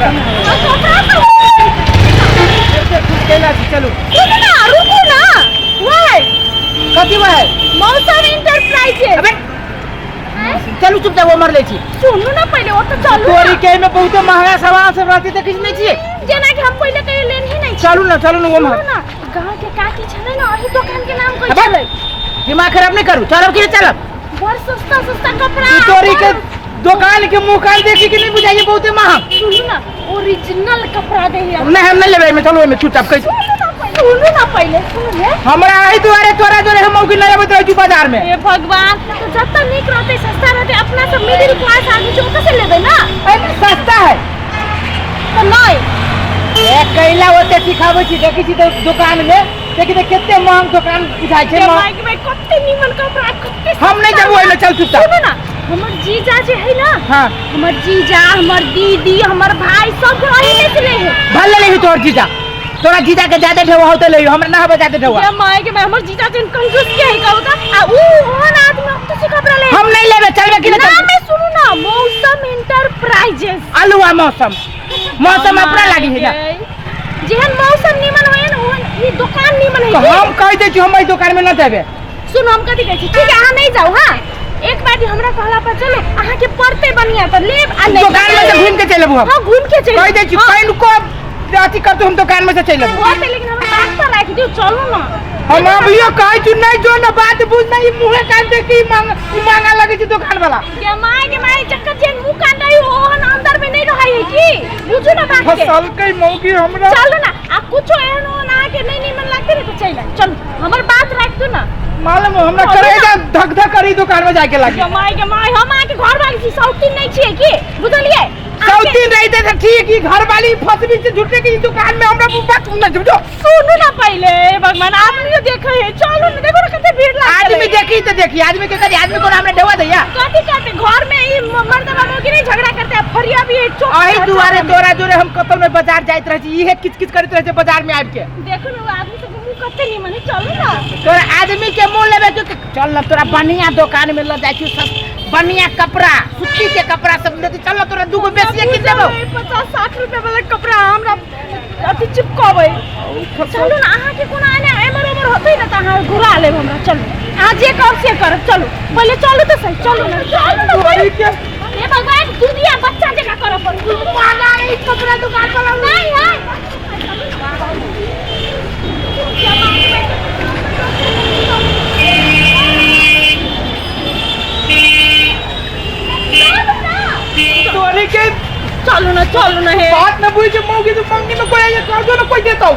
हमरा। आ कपड़ा सब एते खुश कैला छी, चलू। सुनू ना, रुकू ना। वाह, कथी वह है? मौसम इंटरप्राइजेज। अबे चलू चुपचाप, वो मर लै छी। सुनू ना पहिले, ओतऽ चलू तोरी ना। के एहिमे बहुते महंगा सामान सब रहतै, देखै नहि छियै? जेना कि हम पहिले कहियो लेने ही नहि छी। चलू ना, चलू ना, वो सुनू मर ना, गाँव के काकी छलै ना, अही दोकान के नाम कहै अबे! छलै। दिमाग खराब नहि करू, चलब कि नहि चलब? बड़ सस्ता सस्ता कपड़ा। ई तोरी के दोकान के मुंह कान देखी के नहीं बुझाइए, बहुते महंग। सुनू ना, ओरिजिनल कपड़ा दे है। नहीं, हम नहीं लेबै एहिमे, चलू एहिमे चुपचाप कहै छी। सुनू ना पहिले, सुनू ना पहिले, सुनू ने। हमरा एहि दुआरे तोरा जोरे हम मौगी नहि अबैत रहै छी बाजार में। हे भगवान, तो जतऽ नीक रहतै, सस्ता रहतै, अपना सब मिडिल क्लास आदमी छै, ओतऽ से लेबै ना। एहिमे सस्ता है। तऽ नहि। ए कैला ओते सिखाबै छी, देखै छी तऽ दुकान में देखी तऽ कते महंग दुकान बुझाइ छै। के माइक में कते नीमन कपड़ा, कते। हम नहीं जब ओहिमे, चल चुपचाप। सुनू ना, हमर जीजा जे है ना, हाँ, हमर जीजा, हमर दीदी, हमर भाई सब अही में से ले है। भले ले तोहर जीजा, तोरा जीजा के ज्यादा ढेवा होते ले, हमरा ना हबे ज्यादा ढेवा। ये माय के माय, हमर जीजा जन कंजूस के है कहू त, आ ऊ ओहन आदमी अब तो से कपड़ा ले। हम नहीं लेबे, चलबे कि नहीं? ना चलबे? में सुनू ना, मौसम इंटरप्राइजेस। अलुआ मौसम, मौसम अपना लागी है ना। जेहन मौसम निमन होय न, ओहन ई दुकान निमन है। तो हम कह दै छी, हम एहि दुकान में न देबे। सुन, हम कथी कहै छी, ठीक है अहाँ नहीं जाउ। हाँ, एक बार हमरा कहला पर चलो, अहाँ के पड़ते बढ़िया तऽ लेब आ नहीं दुकान में से घूम के चलि अबू हम। हाँ, घूम के चलि। कह दै छी। हाँ। कहीं को अथी करतौ, हम दुकान में से चलि अबू। होतै, लेकिन हमरा बात तऽ राखि दियौ, चलू ना। हम अभियो कहै छी नहीं जो ना, बात बुझ नहीं, मुँहे कान देखी मांग मांगा लगे छी दुकान वाला। के my के my, चक्कर जे मुँह कान रही ओहन अंदर में नहीं रहै है की, बुझू ना बात के। फसलकै मौगी हमरा। चलू ना, आ कुछो एहन ओहन अहाँके नहीं निमन लागतै ने तऽ चलि आउ। चलू, हमर बात राखि दियौ ना। मालूम हो हमरा चलू करे ना। धक धक करी दुकान में जाके लागी। के my के my, हम अहाँके घर वाली छी, सौतीन नहीं छियै की, बुझलियै? सौतीन रहते तऽ ठीक, ई घर वाली फसबी से झूठे के ई दुकान में हमरा बात न झूठो। सुनू ना पहिले, भगवान आदमी देखे है, चलू ना, देखो ना कते भीड़ लागल। आदमी देखी तऽ देखी, आदमी के करी, आदमी कोनो हमरा ढेवा दैया। कथी करते घर में ई मर्दवा मौगी नहीं झगड़ा करते, आ फरिया भी है चोक। अही दुआरे तोरा जोरे हम कतौ में बाजार जाइत रहै छी, इहे किच किच करैत रहै छै बाजार में आबि के। देखो ना, उ आदमी सब के मुंह कते निमन है, चलू ना। तोरा आदमी के मुंह लेबे तू, चल ना, तोरा बढ़िया दुकान में ल जाइ छी, सब बढ़िया कपड़ा, सूती के कपड़ा सब लेते चल ना, तोरा दूगो बेसिए किन देबो। 50-60 रुपया वाला कपड़ा हमरा अथी चिपकबै। चलू ना, अहाँके कोनो एने एमहर ओमहर होतै ने तऽ अहाँ घुरा लेब हमरा। चलू, अहाँ जे कहब से करब। चलू पहिले, चलू तऽ सही, चलू ना, चलू ना पहिले। हे भगवान, दूधिया बच्चा जकाँ करऽ पड़त। महंगा है कपड़ा दुकान वाला। नहीं है। तोरी के। चलू ना, चलू ना हे। बात न बुझ मौगी, तो मंगी में कोई ये कर्जो न कोई देता,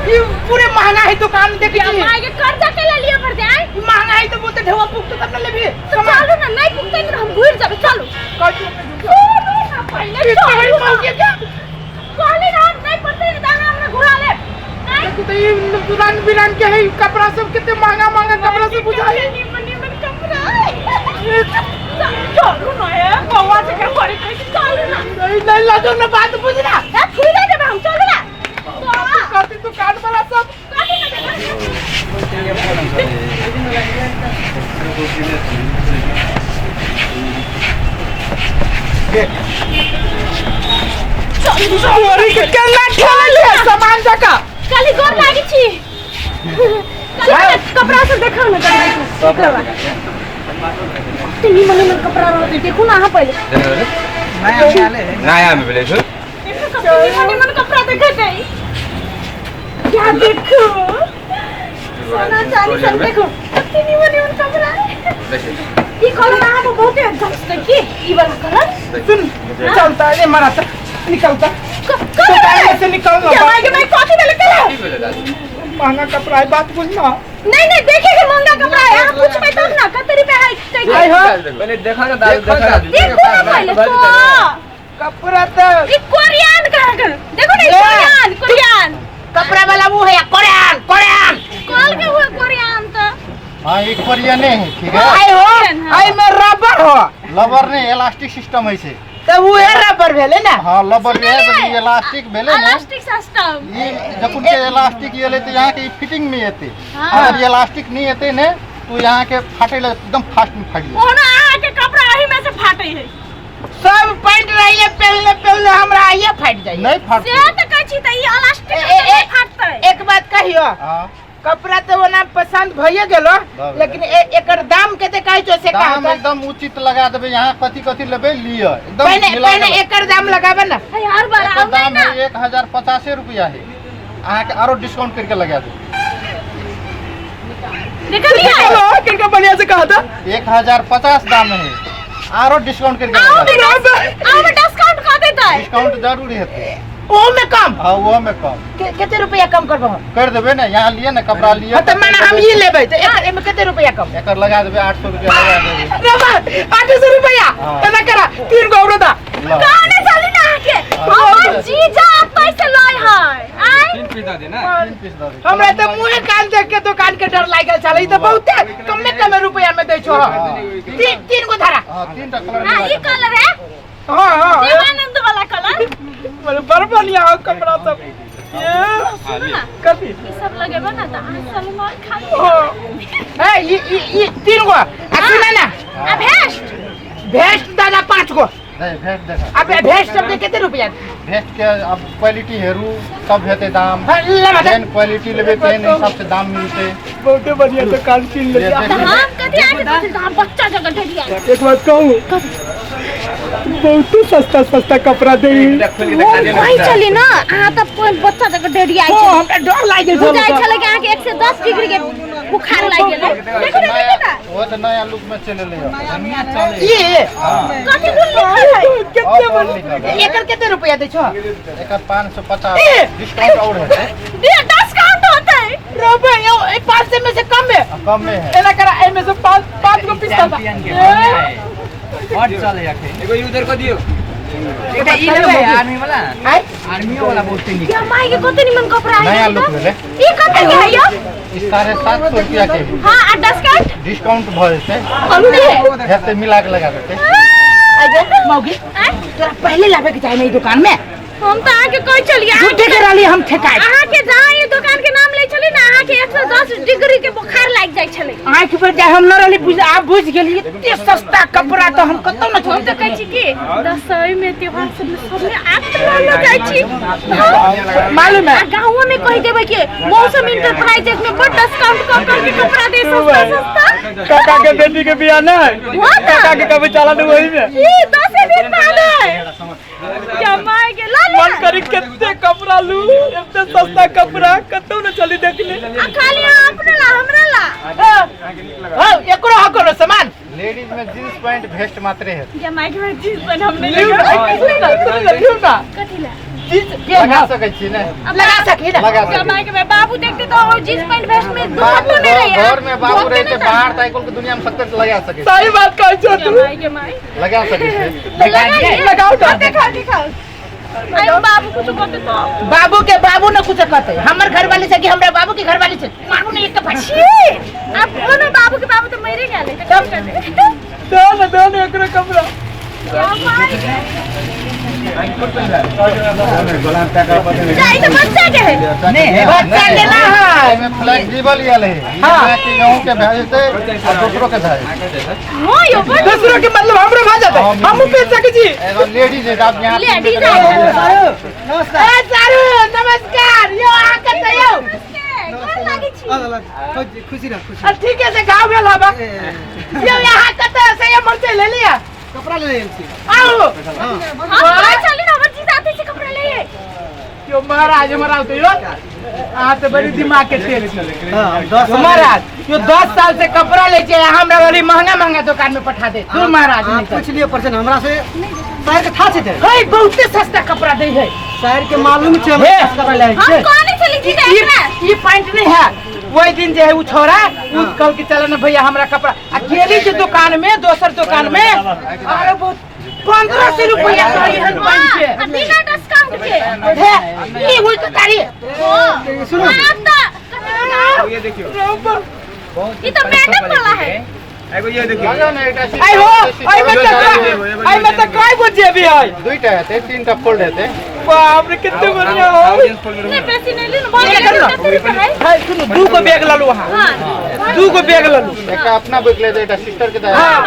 ये पूरे महंगा है दुकान देखी छी। माय के, कर्जा के लिए पड़ते आय। महंगा है तो बोलते ढेवा पुगते तब न लेबी। तो चलू ना, नहीं पुगते तो हम घुर जाबे। चलू। कर्जो सुनू ना पहिले, ये तो चलू ना। मौगी के कहली ना, हम नहीं पड़ते तो अहाँ हमरा घुरा लेब। आँय? तो ये रंग बिरंग के है कपड़ा सब, कितने महंगा महंगा कपड़ा सब बुझाई। निमन निमन कपड़ा। चलू ना हे, बौआ जकाँ करै छै, चलू ना। नहीं नहीं, लजो न, बात बुझना। ए, फुला देबै हम, चलू ना। करती दुकान वाला सब। कथी करतै? तोरी के केना ठेलै छै सामान जका। काली गोर लागै छी। काली कपड़ा सब देखाउ ने कनि। कते निमन निमन कपड़ा रहतै, देखू ना अहाँ पहिले। नया में भेलै छौ। देखू, कते निमन निमन कपड़ा देखैत है। क्या देखू, सोना चांदी सब देखू, कते निमन निमन कपड़ा। ई कलर अहाँ पर बहुते जचतै की, ई वाला कलर। सुन, चलता है मराता निकलता दुकान में से निकल ना। के माय के माय, कथी भेलै कलर? की भेलै दादी? महंगा कपड़ा है, बात बुझना। नहीं नहीं, देखे के महंगा कपड़ा है, अहाँ पूछबै तब ना कते रुपया है। आई हो। पहिले देखा ना दादी, देखा ना। देखू ना पहिले तो। कपड़ा तो ई कोरियन कहाँ के, देखो ना, ई ए! कोरियन, कोरियन कपड़ा वाला वो है कोरियन, कोरियन। कल के हुए कोरियन तो। हाँ, ई कोरियने है, ठीक है। आई हो। आई में रबर हो। लबर नहीं, इलास्टिक सिस्टम है से। तो वो है रबर भेले ना। हाँ, लबर भी है, बल्कि इलास्टिक भेले ना। Elastic system. ई जखन के इलास्टिक एले तो यहाँ के ई फिटिंग में एते। हाँ। अगर इलास्टिक नहीं एते ने तो यहाँ के फाटे ला, एकदम फास्ट में फाट जाए। ओना अहाँ के कपड़ा एही में से फाटे है। सब पैंट रहिले पहनले पहनले हमरा आइए फाटि जाइए। नहीं फाटतै। से तऽ कहै छी तऽ ई इलास्टिक ए, ए, नहि फाटतै। एक बात कहियो, हाँ। कपड़ा तो ओना पसंद भइए गेलो, लेकिन एकर दाम कते कहै छो से दाम कह। एकदम उचित लगा देबै। यहाँ कथी कथी लेबै लिअ, एकदम पहले मिला पहले के। एकर दाम लगाबे ना। हे हर बार एकर आबै दाम ना। है 1050 रुपया है, अहाँके आरो डिस्काउंट करके लगा देबै। देखलियै? किनका बढ़िया से कहा था? 1050 दाम है, आरो डिस्काउंट करके आओ लगा देबै। बेटा, आओ डिस्काउंट कऽ देतै। डिस्काउंट जरूर हेतै। ओहो में कम? हाँ, ओहो में कम। कते रुपया कम करबो? कर देबै ने, यहाँ लिए ने कपड़ा लिए। हाँ, तऽ माने हम ई लेबै तऽ एकर एमे कते रुपया कम? एकर लगा देबै 800 रुपया लगा देबै। रबा, 800 रुपया? हाँ। एना करा, 3 गो औरो दा। ल। कहने चली ना अहाँके, हमर जीजा एतै से लय है। आँय? 3 पीस दऽ दे ना। 3 पीस दऽ दे। हमरा तऽ मुँहे कान देख के दुकान के डर लागि गेल छलै। ई तऽ बहुते कमे कमे रुपया में दै छौ। हाँ। तीन गो धारा। हाँ, 3 टा कलर आ मिला ई के। कलर है? हाँ, हाँ। देवानंद वाला कलर। बड़े बड़ बढ़िया हो कपड़ा सब। ये सुनू ना, कथी? ई सब लगेबो ना तऽ अहाँ सलमान खान। हे, ई ई ई 3 गो। आ सुन ना। आ भेस्ट? भेस्ट दादा 5 गो। नहीं, भेस्ट देखा। अब भेस्ट सब के कते रुपया? भेस्ट के अब क्वालिटी हेरू तब हेतै दाम। हाँ, लेबा दे। जेहन क्वालिटी लेबै तेहन हिसाब से दाम मिलतै। बहुते बढ़िया दुकान कीन ले लेलियै। तऽ हम कथी अहाँके कहै छी, हम बच्चा जकाँ ढेरिया। एक बात कहू, बहुते सस्ता सस्ता कपड़ा दे। वही चली ना, अहाँ तऽ बच्चा जकाँ ढेरिया हो, छी। हमरा डर लागि गेल छल। बुझाइ छलै कि अहाँके 110 डिग्री के बुखार लागि गेलै। देखू ना, देखू ना। ओ तऽ नया लुक में चलि एलै हँ। ई कथी कुन लिखल है? कते और लिखल है। एकर कते रुपया दै छौ? एकर 550 डिस्काउंट और हेतै। डिस्काउंट होतै। रबे, यो, ए 500 में से कम है। आ, कम में है। एना करा, एमे से 5 गो पीस दा। बड चले अखन। एगो उधर को दियो। एकटा ई लेबै आर्मी वाला। आय? आर्मियो वाला बहुते नीक। या माई के कते निमन कपड़ा है। नया लुक भेलै। ई कते के है यो? ई 750 रुपया के है। हां, आ डिस्काउंट? डिस्काउंट भऽ जेतै। कते? हेतै मिला के लगा देतै। आइ गे, मौगी, तोरा पहले लाबे के चाही ने ई दुकान में। हम तऽ अहाँके कहै छलियै, झूठे के रहली हम ठेकाइ। अहाँके जहाँ ई दुकान के नाम लै छली ने, अहाँके 110 डिग्री के बुखार लागि जाइ छलै। आँखि पर जाय हम न रहली, बुझ आब बुझ गेलियै एते सस्ता कपड़ा तऽ हम कतौ न हम तऽ कहै छी कि दसैँ में त्योहार सब में सब में आब तऽ लऽ लऽ जाइ छी। मालूम है। आ गाँवो में कहि देबै कि मौसम इंटरप्राइजेज में बड़ डिस्काउंट कऽ कऽ के कपड़ा दे सस्ता सस्ता। काका के बेटी के बियाह नै, हाँ तऽ। काका के कभी चला दे वही में। ई 10 दिन बाद है। जमाई के ला ले। मन करी कते कपड़ा लू, एते सस्ता कपड़ा कतौ न चली देखले। आ खाली अहाँ अपने ला, हमरा ला। हां, एकरो हक कोनो सामान। लेडीज में जींस पैंट भेस्ट मात्रे है। जमाई के जींस पैंट हम नहीं लिउ ना, लेबै। लिउ ना। कथी ला? जींस पेन लगा सकै छी ने? लगा सकी ना। लगा सकै। जमाई के बाबू देखते तो ओ जींस पैंट भेस्ट में बाबू दुपट्टो नहीं रही। घर में बाबू रहते, बाहर तऽ आइ काल्हि के दुनिया में सत्तर लगा सकै छी। सही बात कहै छौ तू। जमाई के माई लगा सकै छी। लगाओ ना। दिखाओ दिखाओ। आयो बाबू कुछ कहते तो बाबू के बाबू न कुछ कहते। हमर घरवाली से कि हमरा बाबू के घरवाली से मारू ने एक फाटी। छी, अब कोनो बाबू के बाबू तो मरे गेलै तऽ की करतै? दो ना, दो ना एकरो कपड़ा। जमाई के जाई तऽ बच्चा के है। नहीं, बच्चा के ना है। एहिमे फ्लेक्सिबल आयल है। हाँ। कि अहूँ के भए जेतै आ दोसरो के भए जेतै। हां यो बड़ दूसरों के मतलब हमरो भा जाता है, हमहूँ पहन सकै छी। एगो लेडीज है, आप यहाँ लेडीज है। ए सारू नमस्कार, यो अहाँ कतऽ यौ? गोर लागै छी। खुशी रह, खुशी। आ ठीके से घाव भेल हबा। यो यहाँ कतऽ से ये मरते ले लिया? कपड़ा ले लेल छी। आओ। हम कहै छली ने हमर जीजा आते छै कपड़ा ले। यो महाराज हमरा तो यो अहाँ तऽ बड़ी दिमाग के तेल छी। हां, 10 महाराज यो 10 साल से कपड़ा ले छै, हमरा वाली महंगा महंगा दुकान में पठा दे। तू महाराज अहाँ नहीं पूछ लियो परसेंट हमरा से। शहर के था छै ते। हे बहुते सस्ता कपड़ा दे है। शहर के मालूम छै हम हे। कपड़ा ले हम छै। कहने छली जीजा एकरा। ई पैंट नहीं है। वही दिन जे है उ छोरा उ कल के चलन भैया हमरा कपड़ा आ गेली जे दुकान में, दोसर दुकान में अरे बहुत 1500 रुपया कहली हन पैंट के। आ बिना डिस्काउंट के। हे ई हुई तो तारी। सुनू। आब तऽ कथी ये देखियो। ई तऽ मैडम वाला है। एगो ये देखियो। लगा ने एकटा आई हो, आई में तऽ आई में तऽ कय गो जेबी है? दुईटा हेतै, 3टा फोल्ड हेतै। बाप रे कितने बढ़िया हो। नहीं बेसी नहीं लेनु, बहुत ये कर लो। कते रुपया है? है सुनू, 2 गो बैग ललू अहाँ। हां, 2 गो बैग ललू। एकटा अपना बैग ले, एकटा सिस्टर के दे। हां।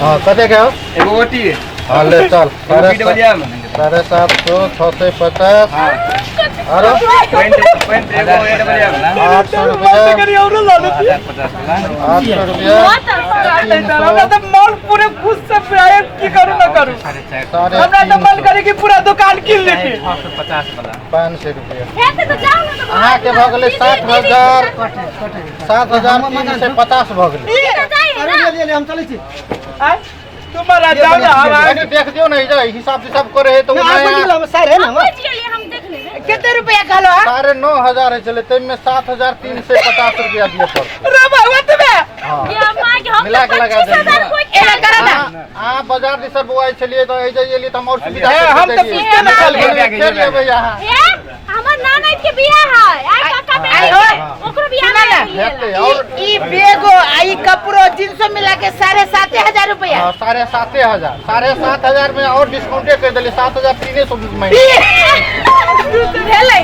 हां, कते के हो? एगो ओटी। हां, ले चल। एगो पीट बजिया में। 750, 650 आरो 800 रुपया, 800 रुपया, हमरा तऽ मन पूरे खुश से प्राय की करू न करू। हमरा तऽ मन करे कि पूरा दुकान कीन लेती। 500 रुपया। हेतै तऽ जाउ ने तऽ। अहाँके भऽ गेलै 7000, 7350 भऽ गेलै। अरे ले, हम चलै छी। आय तुम्हारा जाओ ना, हम कनी देख दियौ ने, ई हिसाब तिसाब करे है तऽ ओ ना, नया हम सर है ना। बुझि गेलियै, हम देख लेबै। कितने रुपया कहलो? हा, 9500 होइ छलै, ताहिमे 7350 रुपया दिअ पड़तै। रे बाबा तुम्हें हँ। ये माय के हम मिला के लगा 25,000 देलियै। कोइ एना करा ना। अहाँ बाजार दिस बौआइ छलियै तऽ एहि जे एलियै तऽ हम आओर सुविधा हे, हम तऽ पूछते न छलियै। फेर एबै अहाँ। हे, हमर ननैद के बियाह है आइ, काका आइ बेटी हो। के ओकरो बियाह सुना ना। में हेतै आओर। ई बेगो आ ई कपड़ो जींसो मिला के 7500 रुपया। हँ, 7500, 7500 में आओर डिस्काउंटे करि देलियै, 7300 महीना। भेलै।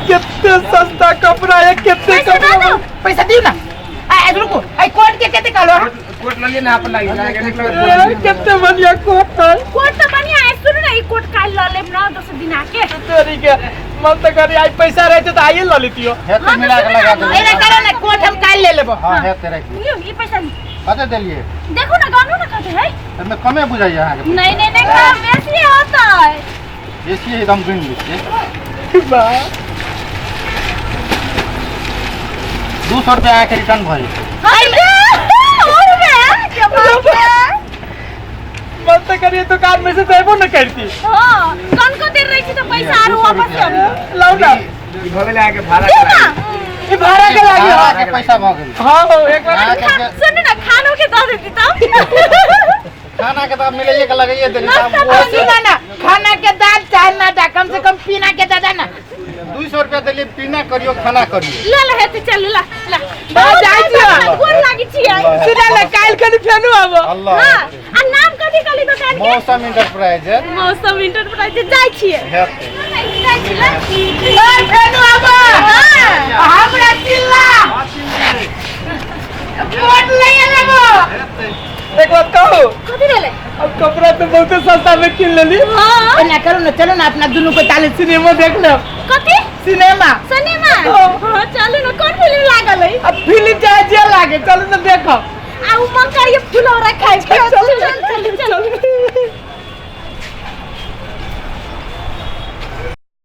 कितने सस्ता कपड़ा है, कितने पैसा दऽ दो। पैसा दियो ना। आ रुको, आई कोट के कते कहलो? हा, कोट ललिए ना अपन लागि। कितने बढ़िया कोट है। कोट तऽ बढ़िया है। सुनू ने, ई कोट काल्हि लऽ लेब ना, दोसर दिन आके। तोरी के मन तो करे आई पैसा रहते तो आइए ल लेतियो। हेतै, मिला के लगा देबै। एना करो ना, कोट हम काल ले लेबो। हँ, हेतै, राखि दियौ। लियौ, ई पैसा लियौ। कते देलियै? देखू ने, गनू ने कते है। एहिमे कमे बुझाइए अहाँके? नहीं नहीं नहीं, कम बेसी होतै। बेसी है तऽ हम गिन लै छियै। 200 रुपया अहाँके रिटर्न भऽ जेतै। और बे क्या बात है! मन तो करिए दुकान में से देबो न करती। हाँ, कौन को देर रही थी तो पैसा आरो वापस कर। लाओ ना। भऽ गेलै अहाँके भाड़ा। दे ना। ई भाड़ा के लागी। अहाँके पैसा भऽ गेलै। हां हो, एक बार अहाँके सुन ना, खानो के दऽ देती तब। खाना के तऽ आब मिलैये के लगैये देली। नाश्ता आब सुना ना, खाना के दाल चाहे ना दा, कम से कम पीना के दादा ना। 200 रुपया देलियै, पीना करियौ, खाना करियौ। ले ले, हेतै, चल ला ला। बा, जाइ छियै। गोर लागी छियै। सुना ना, काल कनी फेनु आबो। अल्लाह। हाँ, आ नाम कथी कहली दुकान के? मौसम इंटरप्राइज। मौसम इंटरप्राइज। जाइ छियै। हेतै। जाइ छी ला। ओए, फेनु आबो। हाँ। हमरा चिल्ला कोट ले लेबो। एक बात कहू? कथी भेलै? अब कपड़ा तो बहुत सस्ता में किन लेली। हाँ। एना करू ना, चलो ना अपना दुनू को ताले सिनेमा देख लो। कथी? सिनेमा। सिनेमा? हाँ। हाँ, चलू ना। कौन फिल्म लागल है? अब फिल्म चाहे जे लागे, चलो ना देखो। आ उ मकई फुलौरा खाइ। चल चल चल चल।